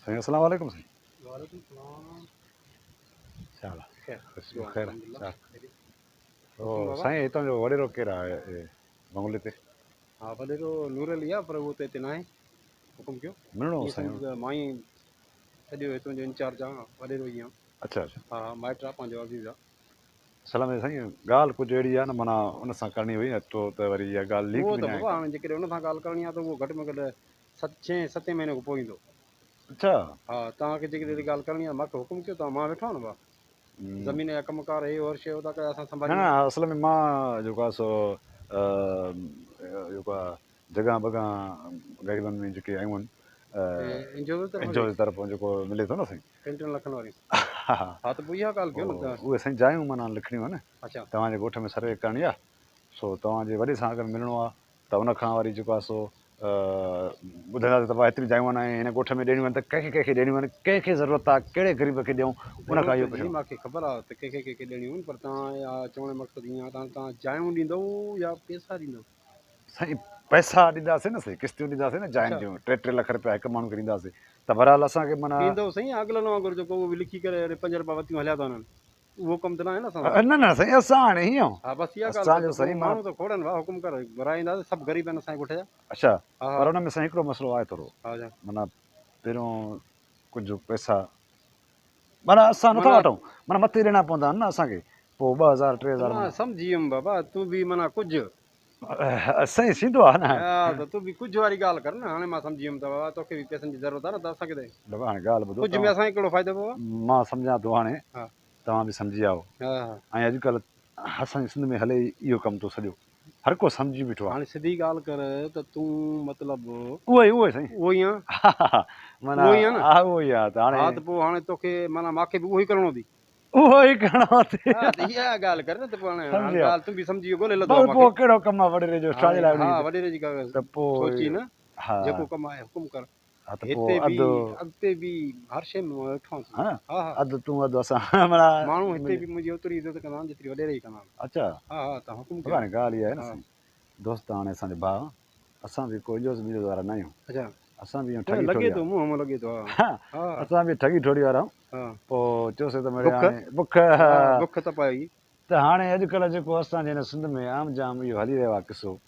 साईं अस्सलाम वालेकुम साईं। वालेकुम सलाम। छा खैर तो साईं हितां जो वॾेरो केरु आहे बंगले ते? हा वॾेरो नूर अली आहे, पर उहो त हिते न आहे। हुकुम कयो। मिलणो साईं। मां ई सॼो हितां जो इंचार्ज आहियां, वॾेरो ई आहियां। अच्छा अच्छा। हा माइट आहे पंहिंजो, अज़ीज़ आहे। असल में साईं ॻाल्हि कुझु अहिड़ी आहे न, माना उन सां करणी हुई न तो वरी इहा ॻाल्हि लीक उहो त बाबा हाणे जेकॾहिं उन सां ॻाल्हि करणी आहे त उहो घटि में घटि 6 7 महीने खां पोइ ईंदो। अच्छा। हा तव्हांखे जेकॾहिं ॻाल्हि करणी आहे मूंखे हुकुम कयो, तव्हां मां वेठो आहियां न भाउ, ज़मीन जा कम कार हे हर शइ था असां संभाली। न असल में मां जेको आहे सो जेको आहे जॻह बॻह ग़रीबनि में जेके आयूं आहिनि एनजीओ जे तरफ़ां जेको मिले थो न साईं 3-3 लखनि वारी। हा हा त पोइ इहा ॻाल्हि कयो न, उहे साईं जायूं माना लिखणियूं आहिनि। अच्छा। तव्हांजे ॻोठ में सर्वे करणी आहे, सो तव्हांजे वॾे सां अगरि मिलणो आहे त उन खां वरी जेको आहे सो ॿुधाईंदासीं त भाई एतिरी जायूं आहिनि ऐं हिन ॻोठ में ॾियणियूं आहिनि त कंहिंखे कंहिंखे ॾियणियूं आहिनि, कंहिंखे ज़रूरत आहे, कहिड़े ग़रीब खे ॾियूं, उन खां इहो पुछणो। मूंखे ख़बर आहे त कंहिंखे कंहिंखे ॾियणियूं आहिनि, पर तव्हां चवण जो मक़सदु ईअं आहे, तव्हां जायूं ॾींदव या पैसा ॾींदव? साईं पैसा ॾींदासीं न साईं, किस्तियूं ॾींदासीं न जायुनि जूं, 3-3 लख रुपया हिकु माण्हू खे ॾींदासीं त बहरहाल असांखे माना ॾींदव साईं। अॻिलनि वांगुरु जेको उहो बि लिखी करे 5 रुपया वतियूं हलिया था वञनि, उहो कमु त न आहे न असां। न न साईं असां हाणे ईअं। हा बसि इहा ॻाल्हि साईं, माण्हू त खोड़ आहिनि भाउ, हुकुम कर भराईंदा सभु ग़रीब आहिनि असांजे ॻोठ जा। अच्छा। पर हुन में साईं हिकिड़ो मसइलो आहे थोरो, माना पहिरियों कुझु पैसा माना असां नथा वठूं, माना मथे ॾियणा पवंदा आहिनि न असांखे, पोइ 2000 3000। मां सम्झी वियुमि बाबा, तूं बि माना कुझु साईं थींदो आहे न। हा त तूं बि कुझु वारी ॻाल्हि कर न, हाणे मां सम्झी वियुमि त बाबा तोखे बि पैसनि जी ज़रूरत आहे न, त असांखे त बाबा हाणे ॻाल्हि ॿुधो, कुझु में असांखे कहिड़ो फ़ाइदो बाबा? मां सम्झां थो हाणे, तव्हां बि सम्झी विया आहियो। ऐं अॼुकल्ह असांजी सिंध में हले इहो कमु थो सॼो, हर को सम्झी बीठो आहे। हाणे सिधी ॻाल्हि कर त तूं मतिलबु उहो ई उहो ई साईं, उहो ई आहे, माना उहो ई आहे न। हा उहो ई आहे। त हाणे हा त पोइ हाणे तोखे माना मूंखे बि उहो ई करिणो थी, उहो ई करिणो थी। हा त इहा ॻाल्हि कर न त पोइ हाणे ॻाल्हि तूं बि सम्झी वियो, ॻोल्हे लधो आहे पोइ कहिड़ो कमु आहे वॾेरे जो, छाजे लाइ? हा वॾेरे जी ॻाल्हि त पोइ सोची न, जेको कमु आहे हुकुम कर। हिते बि अॻिते बि हर शइ में वेठो आहियां। हा हा अधु तूं अधु असां, माना माण्हू हिते बि मुंहिंजी ओतिरी इज़त कंदा आहिनि जेतिरी वॾेरे ई कंदा आहिनि। अच्छा। हा हा तव्हां हुकुम कयो। हाणे ॻाल्हि इहा आहे न साईं, दोस्त हाणे असांजे भाउ, असां बि को इंजोस बिंजोस वारा न आहियूं। अच्छा। असां बि ठगी लॻे थो, मुंहुं मां लॻे थो। हा असां बि ठगी ठोड़ी वारा आहियूं। पोइ चयोसीं त मड़े हाणे बुख बुख त पई त हाणे अॼुकल्ह जेको असांजे हिन सिंध में आम जाम इहो हली रहियो आहे किसो,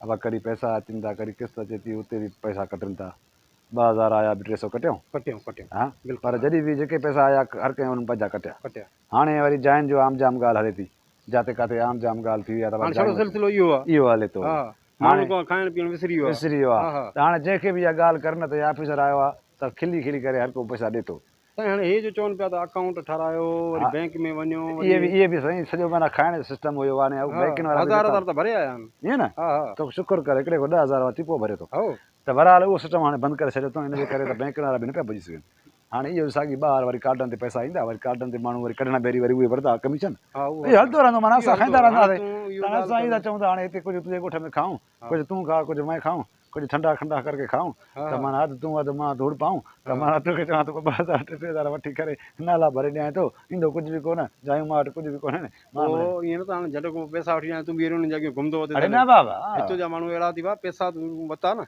अबा कॾहिं पैसा अचनि था, कॾहिं किस्त अचे थी, उते बि पैसा कटनि था। 2000 आया बि 300 कटियऊं कटियऊं कटियऊं। हा पर जॾहिं बि जेके पैसा आया हर कंहिं उन्हनि पंहिंजा कटिया कटिया। हाणे वरी जायुनि जो आम जाम ॻाल्हि हले थी, जाते काथे आम जाम ॻाल्हि थी वई आहे त सिलसिलो इहो आहे, इहो हले थो। हाणे खाइण पीअण विसरी वियो विसरी वियो आहे। त हाणे जंहिंखे बि इहा ॻाल्हि कर न त ऑफिसर आयो आहे त खिली खिली करे हर को पैसा ॾिए थो। साईं हाणे हे जो चवनि पिया त अकाउंट ठारायो, वरी बैंक में वञो, इहे बि साईं सॼो माना खाइण जो सिस्टम हुयो। हाणे बैंकिन वारा हज़ार हज़ार त भरे आया आहिनि, ईअं न? हा हा तोखे शुक्र कर हिकिड़े खां 10,000 वठी पोइ भरे थो। हो त बहरहाल उहो सिस्टम हाणे बंदि करे छॾियो अथऊं, हिन जे करे त बैंक वारा बि न पिया पुॼी सघनि। हाणे इहो साॻी ॿाहिरि वरी कार्डनि ते पैसा ईंदा, वरी कार्डनि ते माण्हू वरी कढण भेरी वरी उहे वठंदा कमीशन, इहो हलंदो रहंदो। माना असां खाईंदा रहंदासीं। असां ई था चऊं त हाणे हिते कुझु तुंहिंजे ॻोठ में खाऊं, कुझु तूं खा कुझु मैं खाऊं, कुझु ठंडा खंडा करके खाऊं, त माना अधु तूं अधु मां धूड़ पाऊं। त माना तोखे चवां थो 2000 3,000 वठी करे नाला भरे ॾियां थो, ईंदो कुझु बि कोन, जायूं मां वटि कुझु बि कोन्हे। पोइ ईअं न त हाणे जॾहिं को पैसा वठी आया तूं बि अहिड़ो हुननि जे अॻियां घुमंदो वते। अरे न बाबा, हितां जा माण्हू अहिड़ा थी विया, पैसा तूं वरिता न,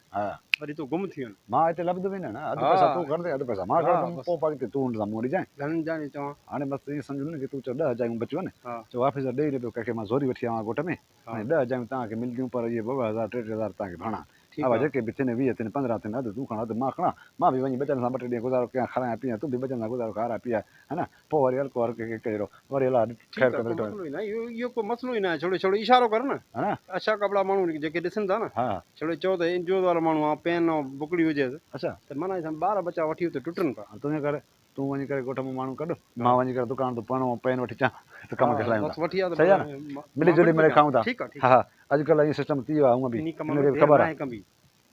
वरी तूं गुम थी वञ। मां हिते लभंदो बि न, अधु पैसा तूं खणंदे अधु पैसा मां खणंदुमि, पोइ अॻिते तूं हुन सां मूं ॾिजांइ। घणनि जाणी चवां हाणे बसि ईअं सम्झो न की तूं चओ 10 जायूं बचियूं आहिनि, चओ ऑफिसर ॾेई न पियो कंहिंखे, मां ज़ोरी वठी आवां ॻोठ में, हाणे 10 जायूं तव्हांखे मिलंदियूं, पर इहे 2000 3-3 हज़ार तव्हांखे भरणा। अब जेके बि थियनि 20 थियनि 15 थियनि, अधु तूं खण अधु मां खणां, मां बि वञी ॿचनि सां 2-3 ॾींहं गुज़ारो कयां, खारायां पीआं, तूं बि ॿचनि सां गुज़ारो खाराए पीआए, है न? पोइ वरी हल्को हर कंहिंखे कहिड़ो वरी अलाह ख़ैर कंदो। इहो को मसइलो ई न आहे, छो छो इशारो कर न, है न? अच्छा कपिड़ा माण्हू जेके ॾिसनि था न, हा छो चओ त एनजीओ वारो माण्हू आहे, पेन ऐं बुकड़ी हुजेसि। अच्छा त माना ॿार बच्चा वठी हुते टुटनि पिया। तुंहिंजे करे तूं वञी करे ॻोठ मां माण्हू कढ, मां वञी करे दुकान ते पणो पेन वठी अचां त कम खे हलायूं था। वठी आ सही आहे न? मिली जुली मिले खाऊं था। ठीकु आहे, हा हा अॼुकल्ह ईअं सिस्टम थी वियो आहे। हूअं बि हिनखे ख़बर आहे,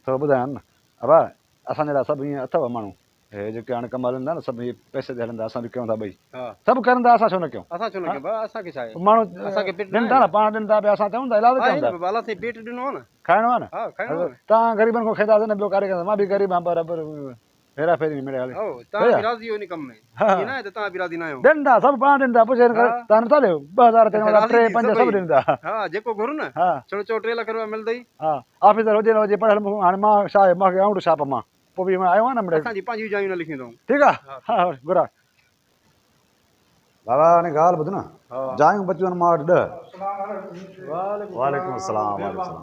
थोरो ॿुधायां न। अबा असांजे लाइ सभु ईअं अथव माण्हू, هي جيڪي هاڻي ڪم هلن ٿا نه سڀ هي پئسي تي هلن ٿا اسان به ڪيون ٿا ٻئي سڀ ڪرن ٿا اسان ڇو نه ڪيون. اسان ڇو نه ڪيون بابا اسان کي ڇا آهي. ماڻهو اسان کي پيٽ ڏين ٿا نه پاڻ ڏين ٿا پيا اسان چئون ٿا علاج ڪيون ٿا. بابا الله سائين پيٽ ڏنو آهي نه. کائڻو آهي نه. ها کائڻو آهي. توهان غريبن کان کائينداسين نه ٻيو ڪاڏي کائينداسين مان به غريب آهيان پر هيرا ڦيري ۾ مڙئي هلي. هائو توهان به راضي آهيو ان ڪم ۾ ائين نه آهي ته توهان به راضي نه آهيو. ڏين ٿا سڀ پاڻ ڏين ٿا پڇي توهان نٿا ڏيو 2000 3000 3 5 سڀ ڏين ٿا. ها جيڪو گهرون نه ڇڙو چئو 3 لک روپيا ملندئي. ها آفيسر هجي نه هجي پڙهيل مون هاڻي مان ڇا آهي مان کي آئون ڇاپ مان پوء به مان آيو آهيان نه مڙئي. اسان جي پنهنجيون جايون نه لکيون اٿئون. ٺيڪ آ ها گهرا. بابا هاڻي ڳالهه ٻڌ نه جايون بچيون آهن مان وٽ 10. وعليڪم السلام وعليڪم السلام.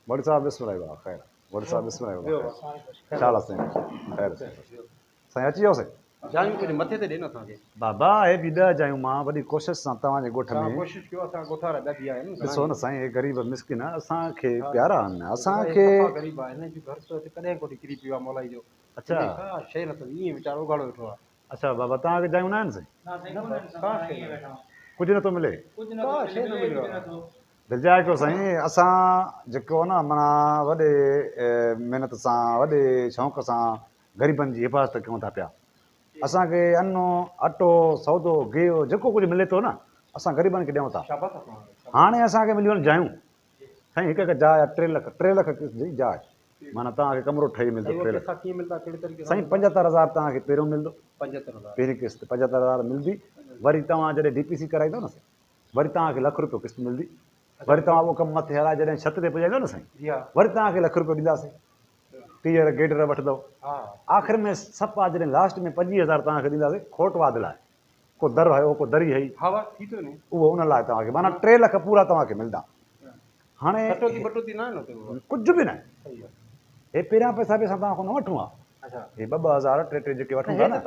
مولوي صاحب بسم الله بابا خير مولوي صاحب بسم الله بابا خير ڇا حال آ سائين خير سائين اچي ويو سائين. جايون ڪجهه مٿي تي ڏي نه اسان کي. بابا هي به 10 جايون مان وڏي ڪوشش سان توهان جي ڳوٺ ۾. توهان ڪوشش ڪيو اسان ڳوٺ وارا ٻيا به آهن. ڏسو نه سائين هي غريب مسڪين اسان کي پيارا آهن اسان کي. صفا غريب آهي هن جو گهر ته ڪڏهن ڪوٺي ڪري پيو آهي مولائي جو. اڇا. ڪا شيء نه اٿس ائين ويچارو اگهاڙو ويٺو آهي. اڇا بابا توهان کي جايون نه آهن سائين. نه سائين ڪونه آهن اسان ائين ويٺا آهيون. ڪجهه نٿو ملي. ڪجهه نٿو ملي ملي به نٿو. دلجاء ڪيو سائين اسان جيڪو نه معنيٰ وڏي محنت سان وڏي شوق سان غريبن جي حفاظت ڪيون ٿا پيا اسان کي ان اٽو سودو گيهه جيڪو ڪجهه ملي ٿو نه اسان غريبن کي ڏيون ٿا هاڻي اسان کي مليون آهن جايون سائين هڪ هڪ جاء آهي 3 لک 3 لک جي جاء معنيٰ توهان کي ڪمرو ٺهي ملندو 3 لک سائين 75000 توهان کي پهريون ملندو پهرين قسط 75000 ملندي وري توهان جڏهن ڊي پي سي ڪرائيندو نه سائين وري توهان کي لک روپيو قسط ملندي وري توهان اهو ڪم مٿي هلائي جڏهن ڇت تي پڄائيندو نه سائين وري توهان کي لک روپيو ڏينداسين ٽيئر گيڊر وٺندو آخر ۾ صفا جڏهن لاسٽ ۾ 25000 توهان کي ڏينداسين کوٽ واڌ لاء ڪو در هيو ڪو دري هئي اهو ان لاء توهان کي معنيٰ 3 لک پورا توهان کي ملندا هاڻي ڪجهه به نه هي پهريان پئسا به اسان توهان کان نه وٺون ها هي 2 2 هزار 3 3 جيڪي وٺون ٿا نه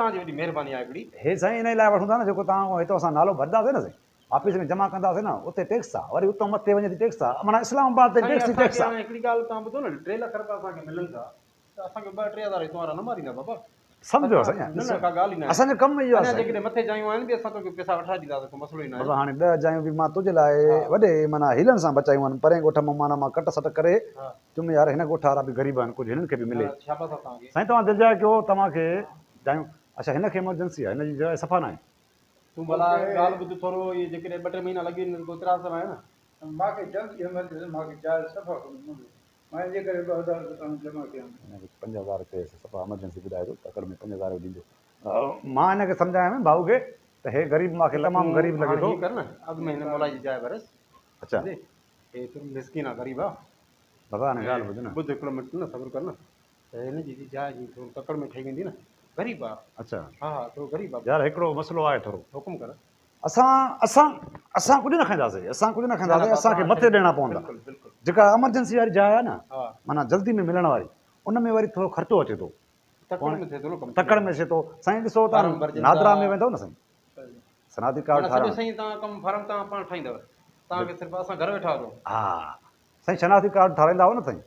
هي سائين ان لاء وٺون ٿا نه جيڪو توهان کان هتو اسان نالو ڀرنداسين نه سائين آفيس ۾ جمع ڪنداسين نه اتي ٽيڪس آ وري اتان مٿي وڃي ٿي ٽيڪس آ معنيٰ اسلام آباد تائين ٽيڪس ئي ٽيڪس آ. هڪڙي ڳالهه توهان ٻڌو نه 3 لک رپيا اسان کي ملن ٿا ته اسان کي 2 3 هزار هتان وارا نه ماريندا بابا. سمجهو سائين نه نه ڪا ڳالهه ئي ناهي. اسان جو ڪم اهو آ اڃا جيڪڏهن مٿي جايون آهن به اسان توکي پئسا وٺرائي ڏينداسين ڪو مسئلو ئي ناهي. بابا هاڻي 10 جايون به مان تنهنجي لاء وڏي معنيٰ حيلن سان بچايون آهن پرئين ڳوٺ مان معنيٰ مان ڪٽ سٽ ڪري چيم يار هن ڳوٺ وارا به غريب آهن ڪجهه هنن کي به ملي. شاباس آ توهان کي. سائين توهان دلجاء ڪيو توهان کي جايون اڇا هن کي ايمرجنسي آ هن جي جاء صفا ناهي. تون ڀلا ڳالهه ٻڌ ٿورو اهي جيڪڏهن 2 3 مهينا لڳي وڃن ته ڪو اعتراض ته ناهي نه. مان کي جلد ايمرجنسي مان کي جاء صفا ڪونه ملي مان ان جي ڪري 2000 رپيا توهان کي جمع ڪيا آهن. هن کي 5000 چيس صفا ايمرجنسي ٻڌائي ٿو تڪڙ ۾ 5000 ڏيندو. مان هن کي سمجهايم ڀائو کي ته هي غريب مان کي تمام غريب لڳي ٿو. هاڻي هي ڪر نه اڳ ۾ هن مولائي جي جاء ڀرس. اڇا. هي ته مسڪين آ غريب آ. بابا هاڻي ڳالهه ٻڌ نه. ٻڌ هڪڙو منٽ نه صبر ڪر نه. ته هن جي جاء جي ٿورو تڪڙ ۾ ٺهي ويندي نه. غريب آ. اڇا. ها ها ٿورو غريب آ. يار هڪڙو مسئلو آهي ٿورو. حڪم ڪر. اسان اسان اسان ڪجهه نه کائينداسين اسان ڪجهه نه کائينداسين اسان کي مٿي ڏيڻا پوندا. بلڪل بلڪل. جيڪا ايمرجنسي واري جاء آهي نه معنيٰ جلدي ۾ ملڻ واري ان ۾ وري ٿورو خرچو اچي ٿو. تڪڙ ۾ ٿئي ٿو نه ڪم. تڪڙ ۾ ٿئي ٿو. سائين ڏسو توهان نادرا ۾ ويندؤ نه سائين شناختي ڪارڊ ٺاهرائڻ. سڄو سائين توهان ڪم فارم توهان پاڻ ٺاهيندؤ توهان کي صرف اسان گهر ويٺا هجون. ها سائين شناختي ڪارڊ ٺاهرائيندا هئو نه سائين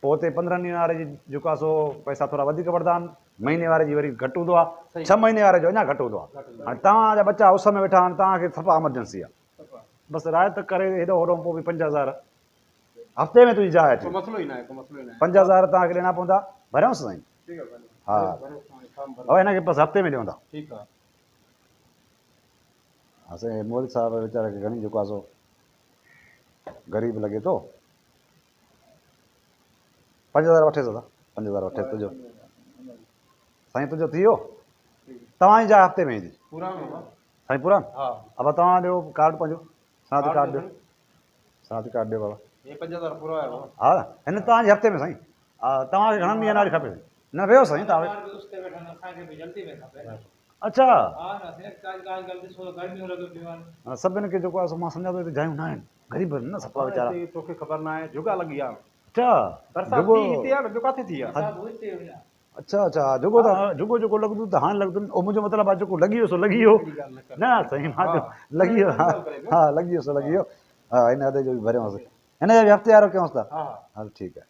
پوء اتي 15 ڏينهن واري جي جيڪو آهي سو پئسا ٿورا وڌيڪ وٺندا آهن، مهيني واري جي وري گهٽ هوندو آهي، 6 مهيني واري جو اڃا گهٽ هوندو آهي. هاڻي توهان جا ٻچا اس ۾ ويٺا آهن، توهان کي صفا ايمرجنسي آهي. بس رعايت ڪري هيڏو هوڏو پوء به 5000 هفتي ۾ تنهنجي جاء اچي. 5000 توهان کي ڏيڻا پوندا. ڀريونس سائين؟ ها بابا هن کي بس هفتي ۾ ڏيون ٿا. ها سائين مولوي صاحب ويچاري کي گهڻي جيڪو آهي سو غريب لڳي ٿو. 5000 وٺيس دادا 5000 وٺيس تنهنجو سائين تنهنجو ٿي ويو توهان جي جاء هفتي ۾ ايندي سائين پورا ابا توهان ڏيو ڪارڊ پنهنجو شناختي ڪارڊ ڏيو شناختي ڪارڊ ڏيو بابا ها هن توهان جي هفتي ۾ سائين توهان کي گهڻن ڏينهن واري کپي نه ويو سائين توهان اڇا سڀني کي جيڪو آهي سو مان سمجهان ٿو هتي جايون نه آهن غريب آهن نه صفا ويچارا. توکي خبر نه آهي جهڳا لڳي ويا. اڇا برسات ٿي هتي آ نه ٻيو ڪاٿي ٿي آ. اڇا اڇا جهڳو ته جهڳو جيڪو لڳندو ته هاڻي لڳندو او منهنجو مطلب آ جيڪو لڳي ويو سو لڳي ويو نه سائين مان چيو لڳي ويو ها لڳي ويو سو لڳي ويو ها هن ادي جو به ڀريونس هن جا به هفتي وارو ڪيونس ٿا هل ٺيڪ آهي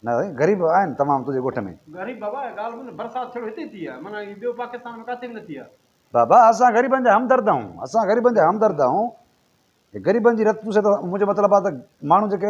نه سائين غريب آهن تمام تنهنجي ڳوٺ ۾. غريب بابا ڳالهه ٻڌ برسات ڇڙو هتي ٿي آ معنيٰ ٻيو پاڪستان ۾ ڪاٿي به نه ٿي آ. بابا اسان غريبن جا همدرد آهيون اسان غريبن جا همدرد آهيون غريبن جي رت چوسي ته منهنجو مطلب آهي ته ماڻهو جيڪي.